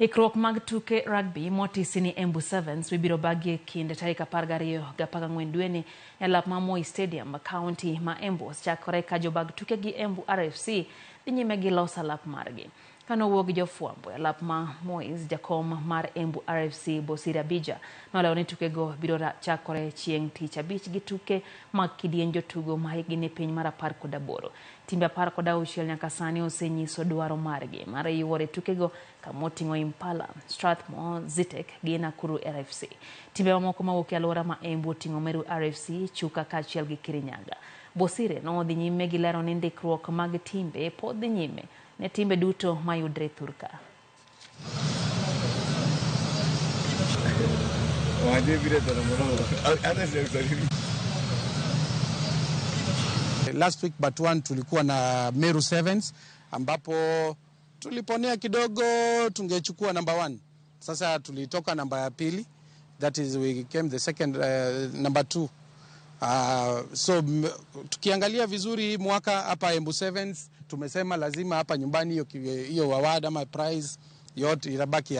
Ikruok mag tuke rugby motisi ni Embu Sevens ibiro bagi e kind tarik 12 gi 14 dweni e lap ma Moi Stadium, kaunti ma Embu, chakore ka jobag tuke gi Embu RFC dhi nyime gi loso alap margi. Kane owuo gi jofwambo e alap ma Moi's, jakom mar Embu RFC Bosire Abija nolero ni tukego biro chakore chieng' tich abich gi tuke mag kidieny jotugo ma hikgi ni piny mar 18. Timbe 16 nyaka sani osenyiso dwaro margi mar yuoro e tukego kamoting'o Impala, Strathmore, Zitek gi Nakuru RFC. Timbe mamoko mawuok e alwora ma Embu oting'o Meru RFC, Chuka kaachiel gi Kirinyaga. Bosire nodhi nyime gi lero ni ndikruok mag timbe pod dhi nyime ne timbe duto mayudre thurka. Last week but one tulikuwa na Meru Sevens ambapo tuliponea kidogo, tungechukua number one. Sasa tulitoka namba ya pili, that is we came the second, number two. So tukiangalia vizuri mwaka hapa Embu Sevens tumesema lazima hapa nyumbani hiyo award ama prize yote itabaki.